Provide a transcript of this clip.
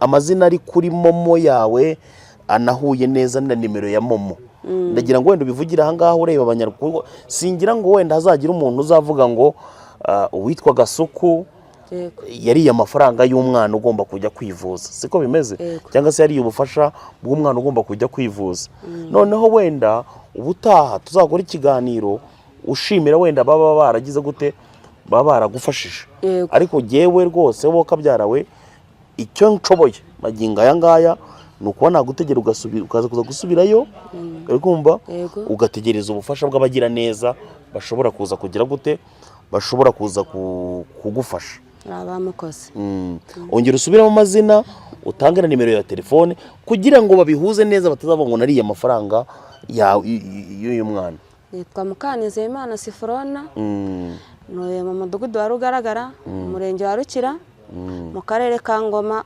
Amazina ari kuri MoMo yawe anahuye neza na nimero ya MoMo. Ndagira ngo wenda ubivugire ahangaha ureba Abanyarwanda, singira ngo wenda hazagira umuntu uzavuga ngo uwitwa Gasuku yariye amafaranga y'umwana ugomba kujya kwivuza, siko bimeze? Yego. Cyangwa se yariye ubufasha bw'umwana ugomba kujya kwivuza. Noneho wenda ubutaha tuzakora ikiganiro ushimira wenda baba baragize gute, baba baragufashije. Ariko jyewe rwose wowe kabyarawe, icyo nshoboye magingo aya ngaya ni ukuba nagutegera ukaza kuza gusubirayo, uri kumva? Yego. Ugategereza ubufasha bw'abagira neza bashobora kuza kugira gute, bashobora kuza kugufasha. Abamukoze. Ongera usubiremo amazina, utange na nimero ya telefone kugira ngo babihuze neza, batazavuga ngo nariye amafaranga y'uyu mwana. Nitwa Mukanizeyimana Sifurona. Ntuye mu mudugudu wa Rugaragara, umurenge wa Rukira, mu karere ka Ngoma.